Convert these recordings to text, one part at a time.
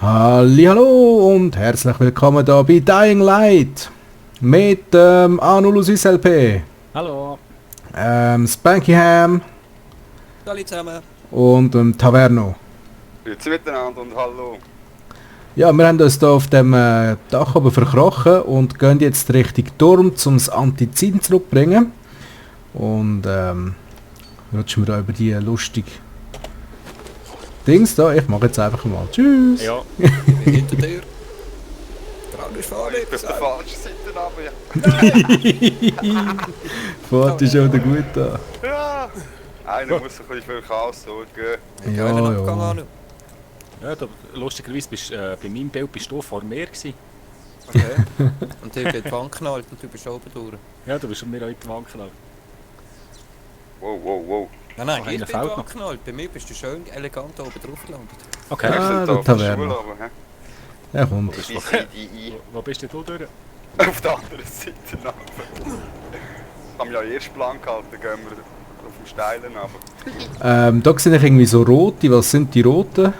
Hallihallo und herzlich willkommen hier bei Dying Light mit Anul aus SLP, Hallo. Spankyham Hallo zusammen. und Taverno. Grüezi miteinander und hallo. Ja, wir haben uns hier auf dem Dach oben verkrochen und gehen jetzt Richtung Turm, um das Antizin zurückzubringen. Und rutschen wir da über die lustige Dings da. Ich mache jetzt einfach mal. Tschüss! Ja. Hinter dir. Trau dich vorne. Ich bin auf der falschen Seite aber Fahrt ist schon wieder gut da. ja. Einer muss ein bisschen für Chaos sorgen. Ja, ja. Ja, da, lustigerweise bist, bei meinem Bild bist du vor mir gewesen. Okay. Und dir geht die Wand knallt und du bist oben durch. Ja, du bist schon mir auch in die Wand gelaufen. Wow, wow, wow. Nein, nein, Ach, ich einer bin fehlt Wand noch. geknallt. Bei mir bist du schön elegant oben drauf gelandet. Okay. Wir sind der da auf der Taverne. Schule, aber Er kommt. wie sind die Wo bist denn du durch? auf der anderen Seite nach. Ich habe ja erst Plan gehalten, gehen wir auf dem Steilen aber. Da sehe ich irgendwie so rote. Was sind die roten?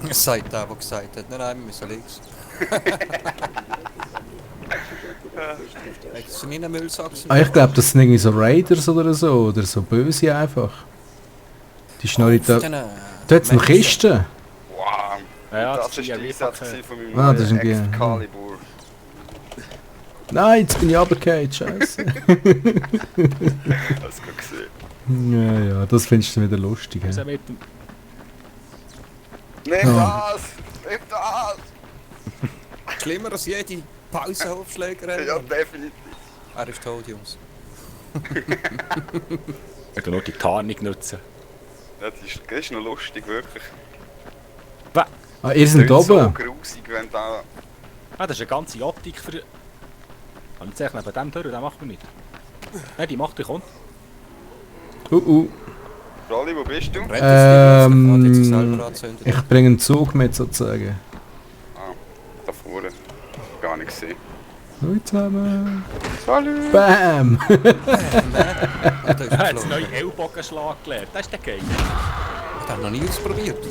Es sagt der, der gesagt hat, nein, wir müssen links. Das sind meine Müllsachsen. Ah, ich glaube, das sind irgendwie so Raiders oder so böse einfach. Die schnurren da. Da hat es noch Kisten. Wow. Ja, das das ist ist der ja Einsatz wie von meinem Ah, das ist ein Bier. Excalibur. Nein, jetzt bin ich runtergefallen, scheiße. Hast du gerade gesehen? Ja, das findest du wieder lustig. Also He? mit dem... Nimm Ah. das! Nimm das! Schlimmer als jede Pausenaufschlägerei. Ja, definitiv. Er ist tot, Jungs. Ich kann nur die Tarnung nutzen. Ja, das ist noch lustig, wirklich. Ah, ihr seid Klingt so oben. grusig, wenn da... Ah, das ist eine ganze Optik für... Kann ich jetzt neben dem durch, den macht man nicht. Nein, die macht dich kommt. Rolli, wo bist du? Rennt das Ding, hat sich selber anzündet. Ich bringe einen Zug mit sozusagen. Ah, da vorne. Gar nicht gesehen. Hallo zusammen. Salut! Bam! Da ist Er hat jetzt geflogen. neue Ellbogenschlag gelernt. Das ist der geil. Ich habe noch nie ausprobiert. Wie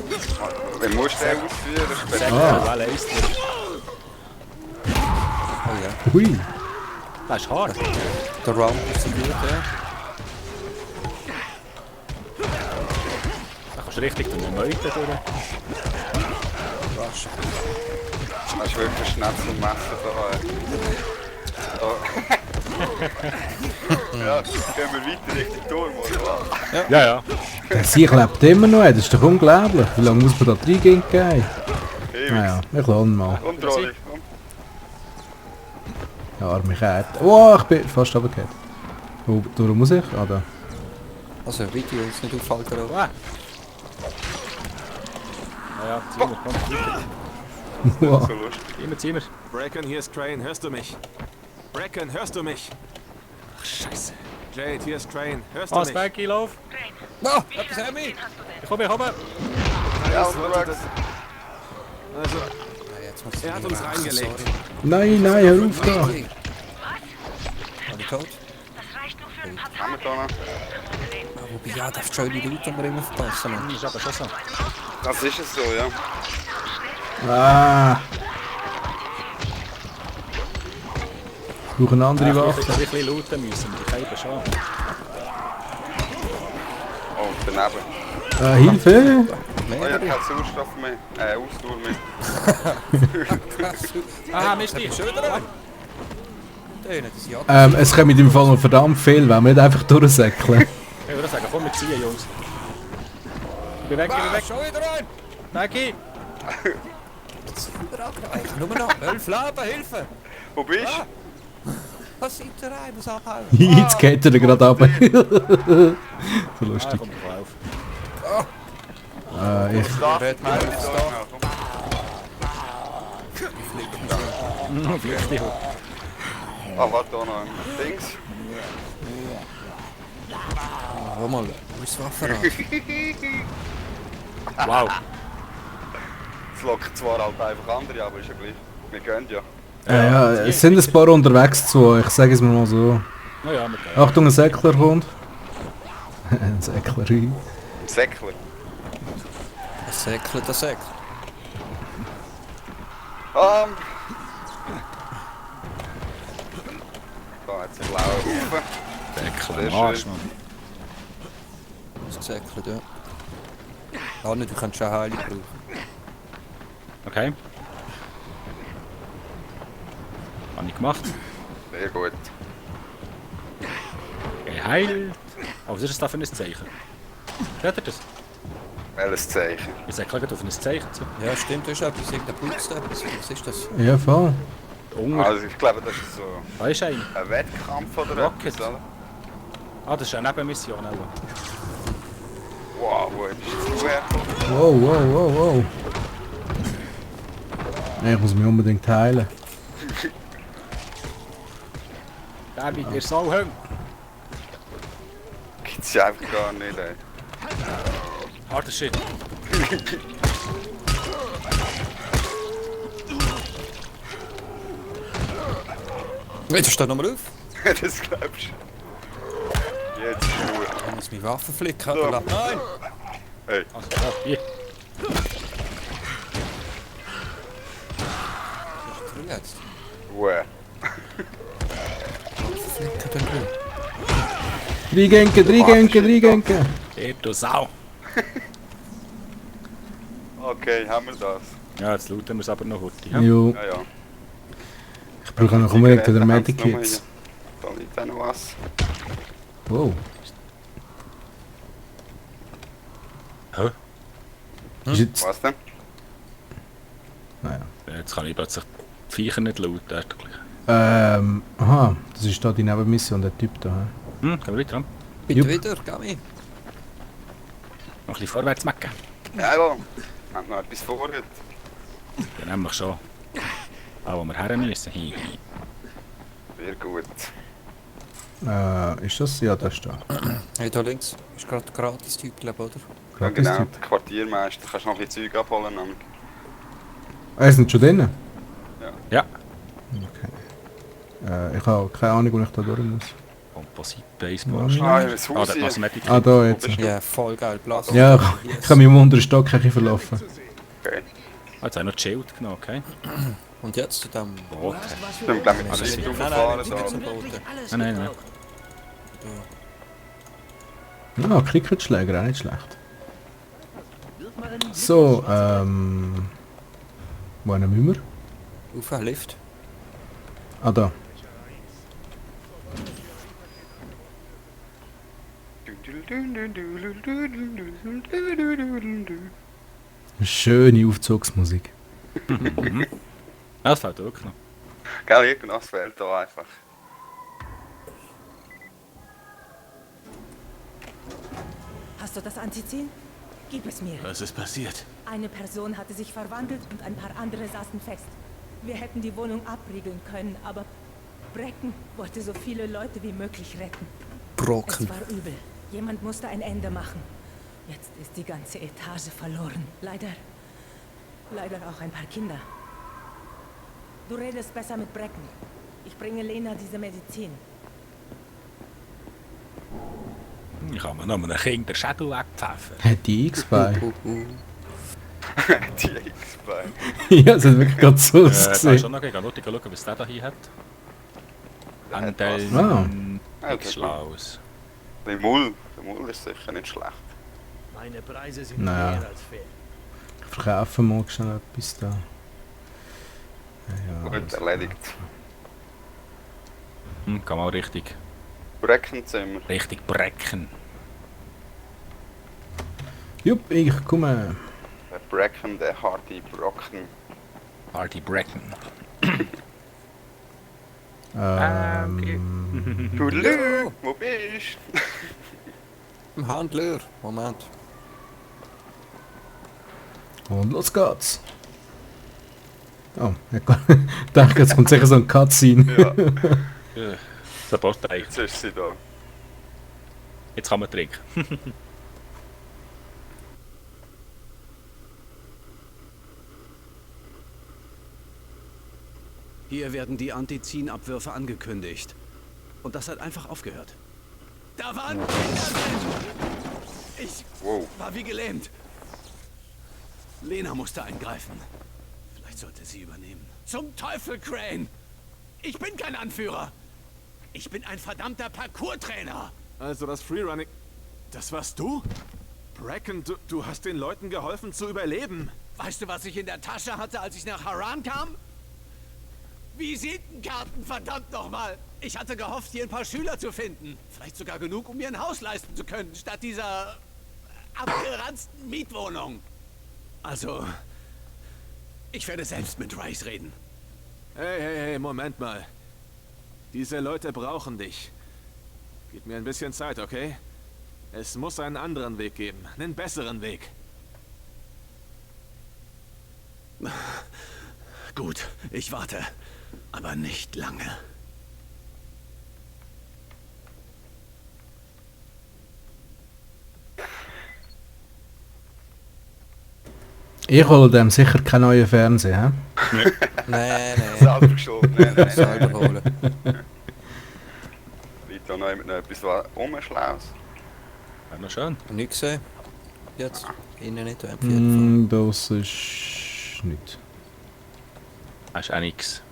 musst du den ausführen? Das ist Sag besser. mal, wer leist nicht. Oh ja. Hui. Das ist hart. Der Round ist so gut, ja. Da kannst du richtig durch den Meute durch. Rasch. Das ist wirklich ein Schnetzelmesser da. Ja, gehen wir weiter Richtung Turm, oder? Ja, ja. Der Sieg lebt immer noch, das ist doch unglaublich. Wie lange muss man da reingehen? Ewig. Naja, ich lasse ihn mal. Und Rolli, komm. Ja, arme Kette. Oh, ich bin fast runtergefallen. Wo durch muss ich? Ah, da. Also Video ist nicht auffallen. Wow. Ja, zieh wir, komm, weiter. Wow. So lustig. Zieh wir. Bracken, hier ist Crane, hörst du mich? Bracken, hörst du mich? Ach, Scheiße. Jade, hier ist Crane, hörst du Was, mich? Becky, lauf. Oh, etwas haben wir! Ich komme. Ja, Was wollte unterwegs. das? Also, Jetzt muss Er hat uns reingelegt. Sorry. Nein, nein, hör auf da. Bin ich tot? Haben wir da noch? Wobei, ja, darfst du schöne Leute aber immer verpassen. Mann. Das ist aber schon so. Das ist es so, ja. Ah. Ich brauche eine andere Waffe. Ich hätte ein bisschen looten müssen, die Keiben schon. Oh, daneben. Hilfe! Oh, ich habe keinen Sauerstoff mehr. Ausdauer mehr. Ah, Mist, ich. Schon wieder rein. Das ja. Es kommt im Fall noch verdammt viel, wenn wir nicht einfach durchsäckeln. Ich würde sagen, komm, wir ziehen, Jungs. Ich bin weg, ich bin weg. Schon wieder rein! Becky! Nur noch 11 Leben, Hilfe! Wo bist Ah. du? Was sind da rein? Was abhauen? Jetzt geht er gerade runter. So Ah, lustig. komm, ich auf. Ich Da, Red Melli, Mouse da. Komm. Fliegt die hoch. Ah, warte, da noch ein Dings. Warte mal, wo ist das Waffenrad? Wow. Es lockt zwar halt einfach andere, aber ist ja gleich. Wir gehen ja. ja, es sind ein paar unterwegs zu, ich sage es mir mal so. Na ja, mit Achtung, ein Säckler kommt. Ein Säcklerei. Säckler. Das Säckle, das Säckle. Da hat sich blau rauf. Deckel Sehr am Arsch, schön. Mann. Das gesäckelt, ja. Ah, nicht, du kannst schon Heilung brauchen. Okay. Habe ich gemacht. Sehr gut. Geheilt. Oh, was ist das da für ein Zeichen? Seht ihr das? Welches Zeichen? Ich sage gleich auf ein Zeichen zu. Ja, stimmt, das ist etwas, irgendein Blutst etwas. Was ist das? Ja, voll. Unter. Also ich glaube, das ist so Da ist einer. ein Wettkampf oder Rocket. etwas, oder? Ah, das ist eine Nebenmission auch. Wow, wo bist du hergekommen? Wow, wow, wow, wow. Nee, ich muss mich unbedingt heilen. David, ihr Sauhung. Gibt's ja einfach gar nicht, ey. Harter Shit. Jetzt steht nochmal auf. Das glaubst du. Jetzt ist Ruhe. Ich muss meine Waffe flicken. So. Nein! Hey, Also, ja, hier. Was jetzt? Ruhe. Flicken dann drin. Drei Gänge. Hier, du Sau. Okay, haben wir das. Ja, jetzt looten wir es aber noch heute. Ja? Jo, Ja, ja. ich brauche noch unbedingt wieder Zigaretten haben sie Medikits. noch hier. Da liegt auch noch was. Wow. Hä? Ist jetzt... Was denn? Naja. Jetzt kann ich plötzlich die Viecher nicht looten. Das ist doch gleich. Aha, das ist da die Nebenmission, der Typ da. hä? Gehen wir weiter an. Bitte Jupp. wieder, Gami. Noch ein bisschen vorwärts mecken. Ja, ja. Haben noch etwas vor heute. Ja, nämlich schon. Auch wo wir her müssen. Hi, hi. Sehr gut. Ist das? Ja, das ist da. Hey, da links. Ist gerade gratis Typ, glaube oder? Ja, Gratis genau, Typ. der Quartiermeister. Kannst noch ein bisschen Zeug abholen. Nämlich. Ist nicht schon drin? Ja. Okay. Ich habe keine Ahnung, wo ich da durch muss. Komposit, Baseball. Ja. Ah, das Ah, Haus da hat hier. noch ein Medikit. Ah, da jetzt. Wo bist du? Ja, voll geil. Platz. Ja, ich habe mich im unteren Stock ein bisschen verlaufen. Okay. Ah, jetzt habe ich noch das Schild genommen, okay. Und jetzt zu dem... Boot. Ich bin glaube mit dem Also, Lift nein, raufgefahren. wir Da. sind zum Boot. Nein, nein. Ja, Cricketschläger, auch nicht schlecht. So, wo müssen wir? Auf einen Lift. Ah, da. Schöne Aufzugsmusik. Ja, das fällt wirklich noch. Gell, irgendwas fehlt da einfach. Hast du das Antizin? Gib es mir. Was ist passiert? Eine Person hatte sich verwandelt und ein paar andere saßen fest. Wir hätten die Wohnung abriegeln können, aber Brecken wollte so viele Leute wie möglich retten. Brocken. Es war übel. Jemand musste ein Ende machen. Jetzt ist die ganze Etage verloren. Leider auch ein paar Kinder. Du redest besser mit Brecken. Ich bringe Lena diese Medizin. Ich kann mir noch einem Kind den Schädel wegpfeffern. Hat die X-Bei? Die X-Bein. Ja, es hat wirklich gerade so Da ist ausgesehen. schon noch gegen. Ich schauen, was der da hier hat. Der hat Andel. Ah. Nichts Schlaues. Der Mull ist sicher nicht schlecht. Meine Preise sind Naja. mehr als fair. Verkaufen mag schon etwas da. Ja, Gut, erledigt. Kann mal richtig Breckenzimmer. brechen. Jupp, ich komme. Der Brecken, der Hardy Brocken. Hardy brechen. Toodaloo, wo bist du? Im Handler. Moment. Und los geht's. Oh, ich dachte, jetzt kommt sicher so ein Cutscene. Ja, Der Porteich. jetzt ist sie da. Jetzt kann man trinken. Hier werden die Antizin-Abwürfe angekündigt. Und das hat einfach aufgehört. Da waren Kinder drin! Ich Wow. war wie gelähmt. Lena musste eingreifen. Vielleicht sollte sie übernehmen. Zum Teufel, Crane! Ich bin kein Anführer! Ich bin ein verdammter Parkour-Trainer! Also das Freerunning... Das warst du? Bracken, du hast den Leuten geholfen zu überleben. Weißt du, was ich in der Tasche hatte, als ich nach Haran kam? Visitenkarten, verdammt nochmal! Ich hatte gehofft, hier ein paar Schüler zu finden. Vielleicht sogar genug, um mir ein Haus leisten zu können, statt dieser abgeranzten Mietwohnung. Also, ich werde selbst mit Rice reden. Hey, Moment mal. Diese Leute brauchen dich. Gib mir ein bisschen Zeit, okay? Es muss einen anderen Weg geben. Einen besseren Weg. Gut, ich warte. Aber nicht lange. Ich hole dem sicher keinen neuen Fernseher. Nein. Selber schuld, nein. Selber holen. Liegt da noch jemand noch etwas rumschlaus? Wäre noch schön. Nicht gesehen. Jetzt. Innen nicht, auf jeden Das ist nicht. Hast auch nichts.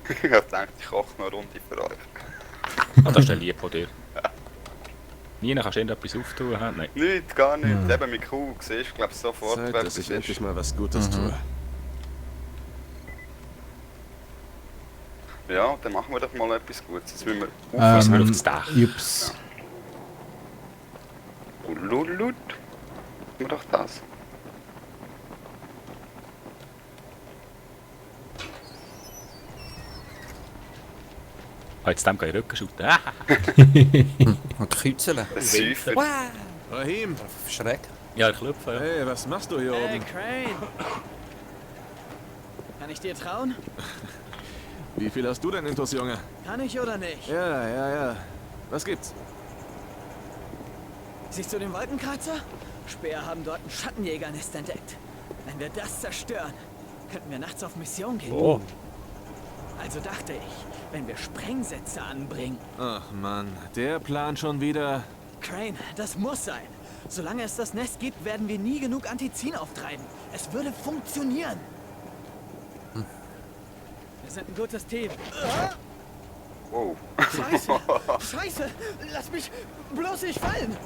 Ich dachte, ich koche noch eine Runde für euch. Ah, das ist der lieb von dir. Nie kannst du irgendetwas auftun, hä? Nein. Nicht, gar nicht. Eben mit Kuh, siehst du, glaube sofort, Zeit, wer dass das ich ist. endlich mal was Gutes tue. Ja, dann machen wir doch mal etwas Gutes. Jetzt müssen wir Was wir auf das Dach. Jups. Lulut. Machen wir doch das. Ah, jetzt dem kann ich Rücken shooten. Ah, Und Kreuzeln. Ein Säufer. Rahim, Schreck. ja, ich klopfe, ja. hey, was machst du hier Hey, oben? Crane! Kann ich dir trauen? Wie viel hast du denn intus, Junge? Kann ich oder nicht? Ja. Was gibt's? Siehst du den Wolkenkreuzer? Speer haben dort ein Schattenjägernest entdeckt. Wenn wir das zerstören, könnten wir nachts auf Mission gehen. Oh, Also dachte ich, wenn wir Sprengsätze anbringen. Ach Mann, der Plan schon wieder. Crane, das muss sein. Solange es das Nest gibt, werden wir nie genug Antizin auftreiben. Es würde funktionieren. Wir sind ein gutes Team. Wow. Scheiße! Scheiße! Lass mich bloß nicht fallen!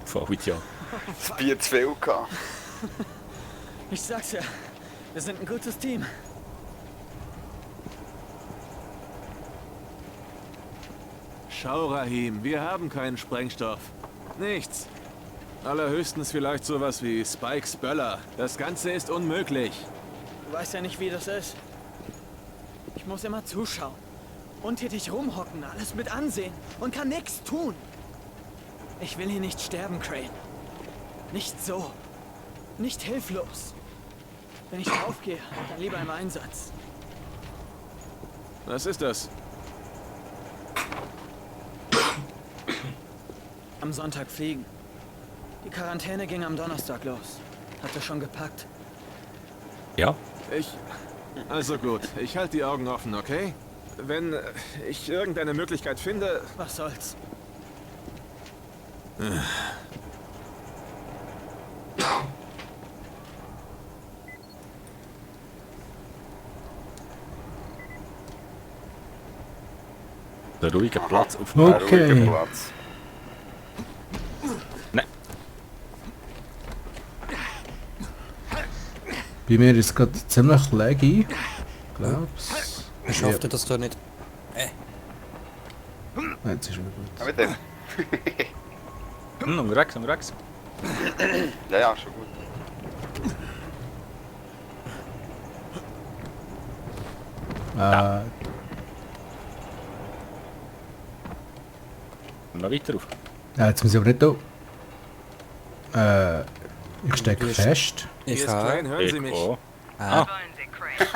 voll Idiot. Das Bier zu viel gehabt. Ich sag's ja, wir sind ein gutes Team. Schau, Rahim, wir haben keinen Sprengstoff. Nichts. Allerhöchstens vielleicht sowas wie Spikes Böller. Das Ganze ist unmöglich. Du weißt ja nicht, wie das ist. Ich muss immer zuschauen. Untätig rumhocken, alles mit ansehen und kann nichts tun. Ich will hier nicht sterben, Crane. Nicht so. Nicht hilflos. Wenn ich draufgehe, dann lieber im Einsatz. Was ist das? Am Sonntag fliegen. Die Quarantäne ging am Donnerstag los. Hatte schon gepackt. Ja, Also gut, ich halte die Augen offen, okay? Wenn ich irgendeine Möglichkeit finde... Was soll's? der ruhige Platz auf Ein ruhiger Okay. Platz. Nein, Bei mir ist es gerade ziemlich laggy. Glaub's. Ich schaffte das doch nicht. Nein, jetzt ist wieder gut. Ja, mit dem. unterwegs. Ja, schon gut. Noch weiter auf. Jetzt muss ich aber nicht da. Ich stecke fest. Hier Ich ist habe. Crane, hören Sie mich. Oh. Ah, Wollen Sie, Crane?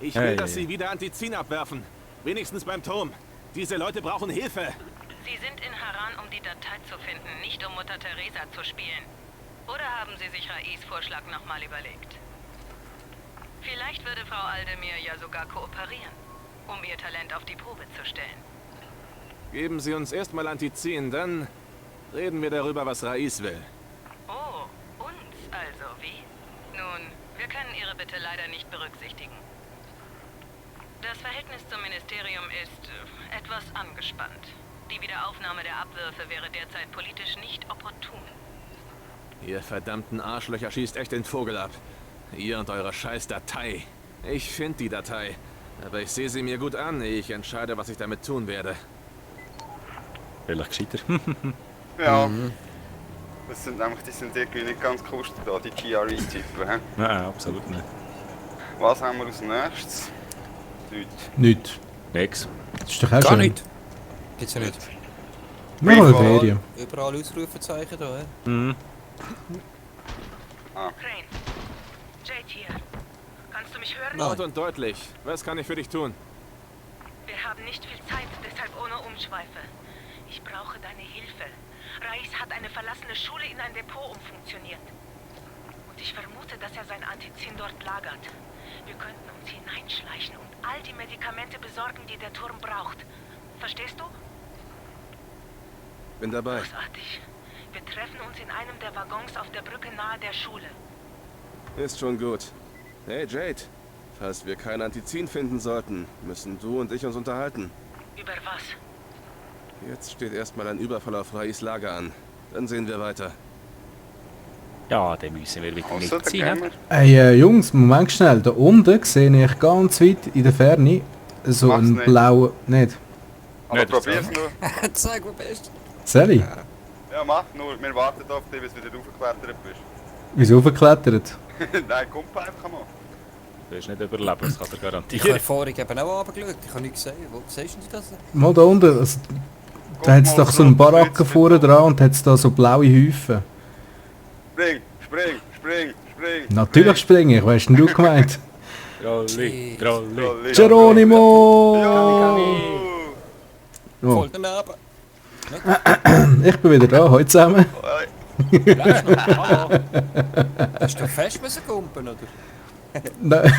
Ich will, Hey. dass Sie wieder Antizin abwerfen. Wenigstens beim Turm. Diese Leute brauchen Hilfe. Sie sind in Haran, um die Datei zu finden, nicht um Mutter Teresa zu spielen. Oder haben Sie sich Rais Vorschlag nochmal überlegt? Vielleicht würde Frau Aldemir ja sogar kooperieren, um ihr Talent auf die Probe zu stellen. Geben Sie uns erstmal Antizin, dann Reden wir darüber, was Raiz will. Oh, uns also, wie? Nun, wir können Ihre Bitte leider nicht berücksichtigen. Das Verhältnis zum Ministerium ist etwas angespannt. Die Wiederaufnahme der Abwürfe wäre derzeit politisch nicht opportun. Ihr verdammten Arschlöcher schießt echt den Vogel ab. Ihr und eure scheiß Datei. Ich finde die Datei, aber ich sehe sie mir gut an, ehe ich entscheide, was ich damit tun werde. Vielleicht gescheiter. Ja. Das sind nämlich, die sind irgendwie nicht ganz kustig da, die GRE-Typen. Hä? Nein, absolut nicht. Was haben wir als nächstes? Nichts. Nichts. Nix. Das ist doch auch Gar schön. nicht. Gibt's ja nicht. Nur mal Überall. Ferien. Überall Ausrufezeichen da, hä? Mhm. Crane. Jade hier. Kannst du mich hören? Laut und deutlich. Was kann ich für dich tun? Wir haben nicht viel Zeit, deshalb ohne Umschweife. Ich brauche deine Hilfe. Raiz hat eine verlassene Schule in ein Depot umfunktioniert. Und ich vermute, dass er sein Antizin dort lagert. Wir könnten uns hineinschleichen und all die Medikamente besorgen, die der Turm braucht. Verstehst du? Bin dabei. Großartig. Wir treffen uns in einem der Waggons auf der Brücke nahe der Schule. Ist schon gut. Hey Jade, falls wir kein Antizin finden sollten, müssen du und ich uns unterhalten. Über was? Jetzt steht erstmal ein Überfall auf Raiz Lager an. Dann sehen wir weiter. Ja, dann müssen wir wieder Also, mitziehen. dann hä? gehen wir. Hey Jungs, Moment schnell. Da unten sehe ich ganz weit in der Ferne so Mach's einen nicht. blauen... Nicht? Aber Nicht, das probier's nur. Zeig mir best. Sally? Ja, mach nur. Wir warten auf dich, bis du wieder hochgeklettert bist. Wieso aufgeklettert? Nein, komm einfach mal. Du wirst nicht überleben, das kann ich dir Ich habe garantieren. vorhin eben auch runtergeschaut. Ich habe nichts gesehen. Wo siehst du das? Mal da unten. Also, da hat es mal doch so einen drauf, Baracken jetzt vorne bitte. dran und hat da so blaue Häufen. Spring, spring, spring, spring. Natürlich springe ich, weißt du, du gemeint? Trolli, Trolli. Trolli. Geronimo! Ja. Oh, Voll daneben. ich bin wieder da, heute zusammen. Hallo. Hast du fest müssen kumpen, oder? Nein.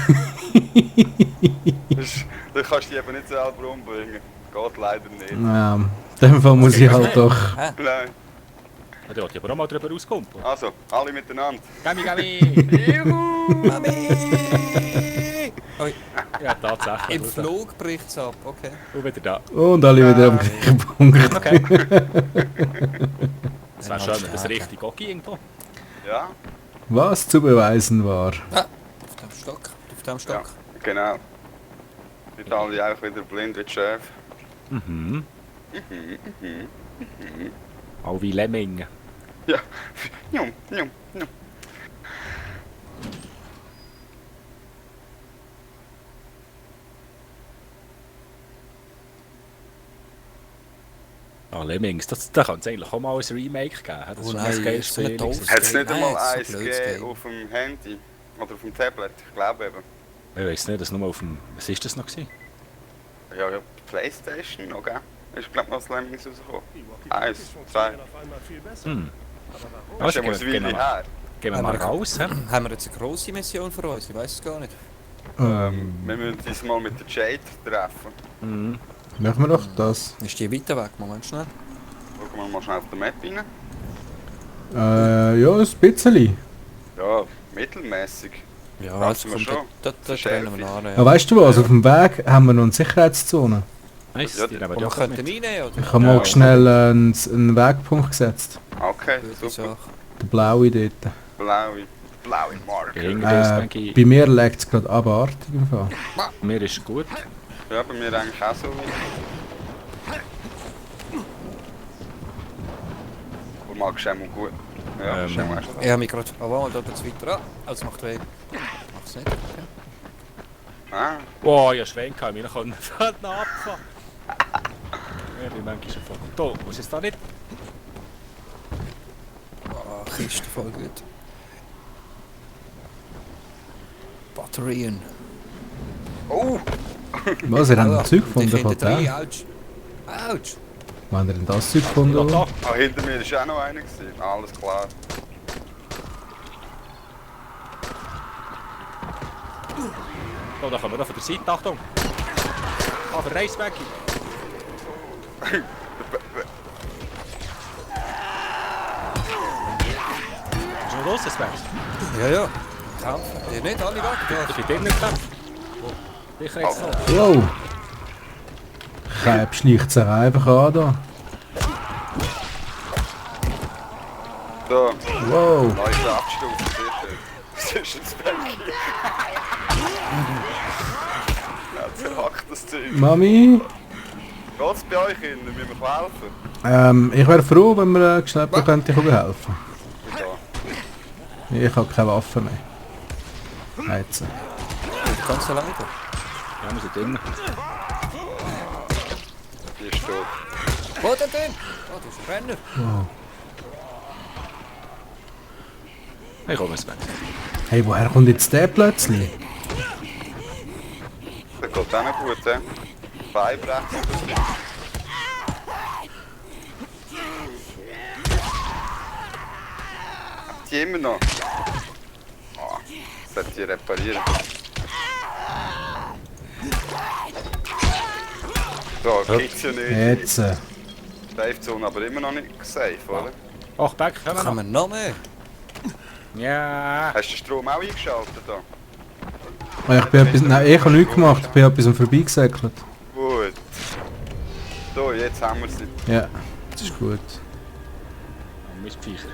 Du kannst die eben nicht selber umbringen. Geht leider nicht. Ja, in dem Fall muss ich halt doch... Nein. Da wollte ich aber auch mal drüber auskumpeln. Also, alle miteinander. Gami, Gami! Mami! Ui, Ja, tatsächlich. im Flug bricht's ab, okay. Und wieder da. Und alle wieder am gleichen Punkt. Okay. Es wäre schön, wenn das richtig auch ging. Ja? Was zu beweisen war. Ah, auf dem Stock. Auf dem Ja, Stock. genau. Sind alle auch wieder blind wie die Chef. Mhm. Auch wie Lemmingen. Ja. Njum, njum, njum. Ah, Lemmings, da kann es eigentlich auch mal ein Remake geben. Das ist Oh schon nein, ein geiles so ein Spiel. doofes Hat es nicht Nein, einmal das ist eins ein blödes gegeben Game. auf dem Handy? Oder auf dem Tablet? Ich glaube eben. Ich weiß nicht, das nur auf dem... Was ist das noch gewesen? Ja, ja, Playstation noch, gell? Ist glaube noch das Lemmings rausgekommen. 1, 2. Hm. Das ist ja mal ein Weile her. Gehen wir mal raus, hä? Haben wir jetzt eine grosse Mission für uns? Ich weiß es gar nicht. Wir müssen uns mal mit der Jade treffen. Mhm. Machen wir doch das. Ist die weiter weg? Moment schnell. Schauen wir mal schnell auf der Map rein. Ja, ein bisschen. Ja, mittelmäßig. Ja, Ja, jetzt sind wir kommt schon. da rennen wir an. Ja, weißt du was, auf dem Weg haben wir noch eine Sicherheitszone. Nice, Ja, die nehmen Und wir wir auch könnten mit. reinnehmen, oder? Ich habe mal schnell einen Wegpunkt gesetzt. Okay, Gute super. Sache. Der blaue dort. Blaue Marke. Hinter uns, denke ich. Bei mir legt es gerade abartig im Fall. Mir ist gut. Ja, bei mir eigentlich auch so. Du magst einmal gut. Ja, ist einmal schon. Ich habe mich gerade... Oh, wow, da geht's weiter an. Also macht weh. Mach's nicht. Okay. Ah, Wow, ich schwenken kann, wir können noch abfahren. Ja, die manchmal schon voll. Da, muss es da nicht? Oh, Kiste voll gut. Batterien. oh! Was, ihr habt ein Zeug Die gefunden von Kinder drei, dem? ouch. Ouch. Wann habt ihr denn das Zeug gefunden? Da, oder? da. Ah, hinter mir ist auch noch einer gewesen. Alles klar. Da kommen wir da von der Seite, Achtung. Ah, der Raceback. draussen, Sven? Ja. Kämpfen. Die nicht alle weg. Ich bin dir nicht gekämpft. Sicher jetzt so. Wow! Käb schleicht sich einfach an da. So, Wow! neue Kraftstufe, sehr schön. Das ist ein Spanky. Ja, zerhackt das Zeug. Mami? Geht's bei euch hin? Müssen wir helfen? Ich wäre froh, wenn mir schnell könnte helfen. Ja. Ich habe keine Waffe mehr. Jetzt. Ganz alleine. Ja, wir sind drin. Die ist tot. Wo denn denn? Oh, das ist ein Renner. Wow. Ich komme, Sven. Hey, woher kommt jetzt der plötzlich? Das geht auch noch gut, hä? Beibrechen. Die immer noch. Oh, das sollte die reparieren. So, geht's ja nicht. Jetzt. Safe Zone aber immer noch nicht safe, oder? Ach, Beck, kommen wir Kann noch. man noch mehr? Ja. Hast du den Strom auch eingeschaltet da? Nein, ich habe nichts gemacht. Ich bin etwas vorbeigesäckelt. Gut. So, jetzt haben wir sie. Ja, das ist gut. Mistviecher.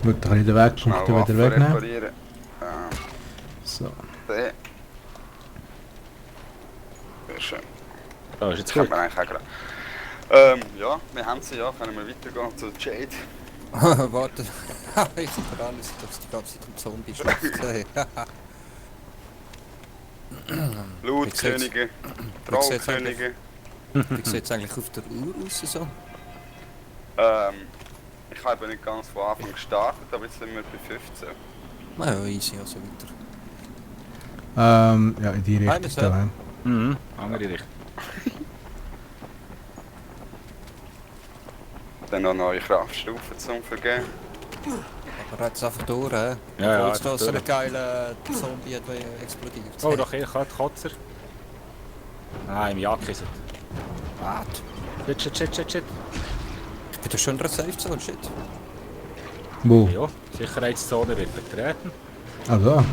Schau doch nicht den Weg, Schnell kommt wieder Waffen wegnehmen. reparieren. So. Der. Sehr schön. Da ist jetzt Das kann gut. man eigentlich auch gerade. Ja, wir haben sie ja. Können wir weitergehen zu Jade? Warte. Ich bin dran, dass die ganze Zeit im Zombie schläft. Blutkönige, Trollkönige. Wie sieht es eigentlich auf der Uhr aus? So? Ich habe nicht ganz von Anfang gestartet, aber jetzt sind wir bei 15. Ja, easy, also weiter. Ja, in die Richtung. Eines, ja. Da. Mhm, andere Richtung. Dann noch neue Kraftstufen zum Vergeben. Aber jetzt einfach durch, hä? Ja, Jetzt da so durch. ein geiler Zombie hat explodiert. Oh, doch, hier hat Kotzer. Nein, im Jacke ist es. Was? Shit. Ich bin da schon in der Safe Zone, shit. Wo? Ja, Sicherheitszone wird betreten. Ah, da.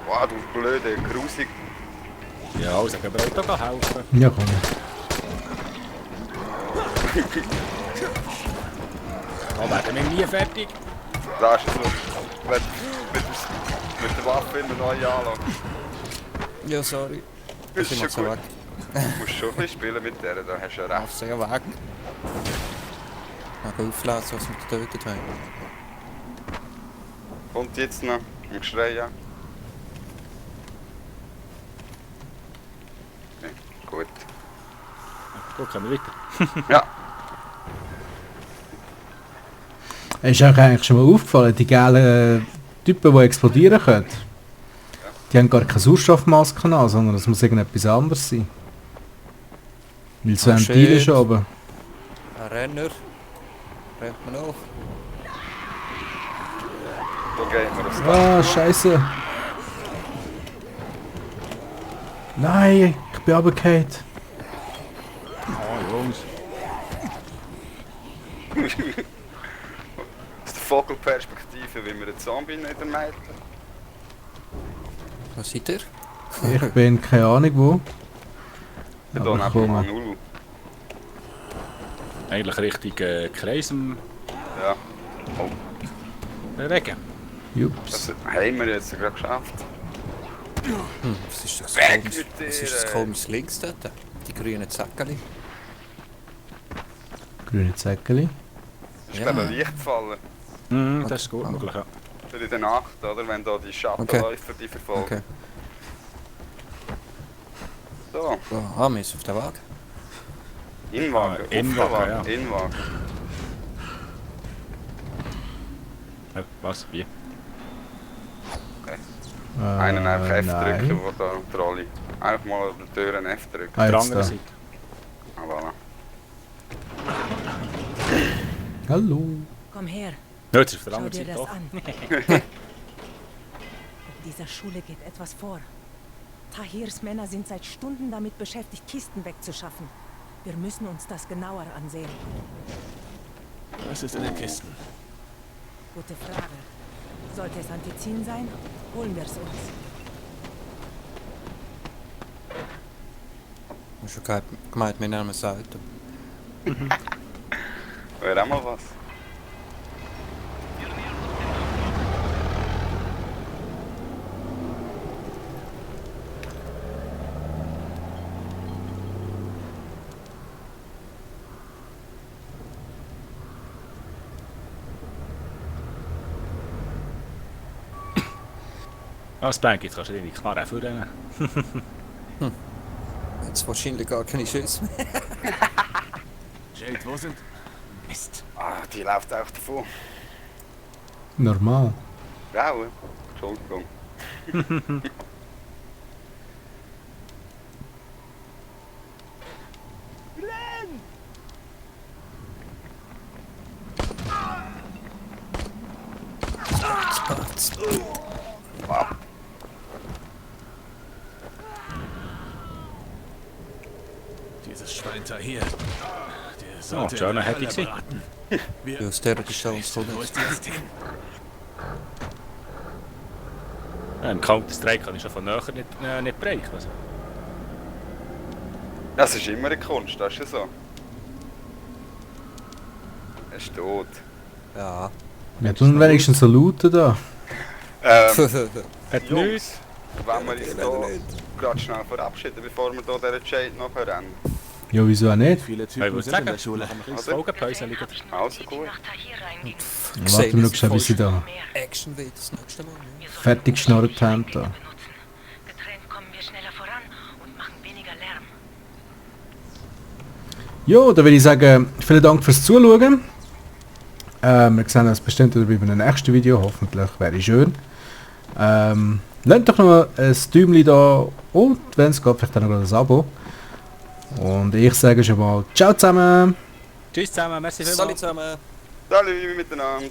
Wow, du blöde, grusig. Ja, also können wir auch da helfen. Ja, komm. Da werden wir nie fertig. Da ist es so. Wenn mit der Waffe immer neu anschauen. Ja, sorry. Das ist Ich schon mach's gut. weg. Du musst schon ein bisschen spielen mit der, da hast du ja recht. Auf sehr weg. Mal aufladen, was wir getötet haben. Und jetzt noch ein Geschrei an. Okay, gut. Gut, können wir weiter. Ja, Ist euch eigentlich schon mal aufgefallen, die gelben Typen, die explodieren können? Die haben gar keine Sauerstoffmaske an, sondern es muss irgendetwas anderes sein. Weil so Oh, Ventile shit. schon oben. Ein Renner. Rennt man auf. da geht man aufs Dach. Ah, scheiße. Nein, ich bin runtergefallen. Oh, Jungs. Aus der Vogelperspektive, wie wir einen Zombie nicht ermeiden. Was seid ihr? Ich bin keine Ahnung wo. Ja, Aber da neben komm. Manulu. Eigentlich Richtung Kreis Ja. Oh, bewegen. Jups. das haben wir jetzt gerade geschafft. Was ist das Weg komisch? mit dir, Was ist das komisch links dort? Die grünen Zäckchen. Grüne Zäckeli. Das ist Ja. glaube ich Licht gefallen. Mhm, das ist gut möglich, ja. Für in der Nacht, oder? Wenn da die Schattenläufer die verfolgen. Okay. So, So, wir sind auf der Waage. Inwagen. Ah, Inwagen, Offenwagen, ja. Inwagen. Was? Wie? Einen einfach F nein. drücken, wo da Trolley. Einfach mal an der Tür ein F drücken. Ah, Auf der jetzt anderen da. Seite. Ah, voilà. Hallo. Komm her, Ja, jetzt ist auf der schau anderen dir Seite das auch. an. In dieser Schule geht etwas vor. Tahirs Männer sind seit Stunden damit beschäftigt, Kisten wegzuschaffen. Wir müssen uns das genauer ansehen. Was ist in den Kisten? Gute Frage. Sollte es Antizin sein, holen wir es uns. Ich habe schon gemeint, wir nehmen es Auto. Wäre auch mal was. Das Bank, jetzt kannst du deine Knarre vorrennen. Jetzt wahrscheinlich gar keine Schüsse mehr. Jade, wo sind... Mist. Ah, die läuft auch davon. Normal. Rauen. Entschuldigung. Wow. Dieses Schwein hier. Der Oh, sollte Jonah in der hätte Hölle ich gesehen. braten. Wir... Ja, aus der Distanz Scheiße, kommt wo es. ist die jetzt hin? Im Counter-Strike kann ich schon von näher nicht bereichen. Also. Das ist immer eine Kunst, das ist ja so. Er ist tot. Ja. Wir tun wenigstens so looten da. Hat nichts. Jungs, wenn wir uns hier gerade schnell verabschieden, bevor wir hier dieser Jade nachher rennen. Ja, wieso auch nicht? Viele Ich Typen würde sind sagen, in der Schule. das Folgenpäuschen liegen. Also gut. Warten wir noch schnell, bis sie da Action wird das nächste Mal. Ne? fertig geschnarrt haben. Da. Getrennt kommen wir schneller voran und machen weniger Lärm. Ja, da würde ich sagen, vielen Dank fürs Zuschauen. Wir sehen uns bestimmt wieder bei einem nächsten Video, hoffentlich wäre schön. Lasst doch noch ein Däumchen da und wenn es geht, vielleicht auch noch ein Abo. Und ich sage schon mal ciao zusammen. Tschüss zusammen, merci Salut vielmals. zusammen. Salut miteinander.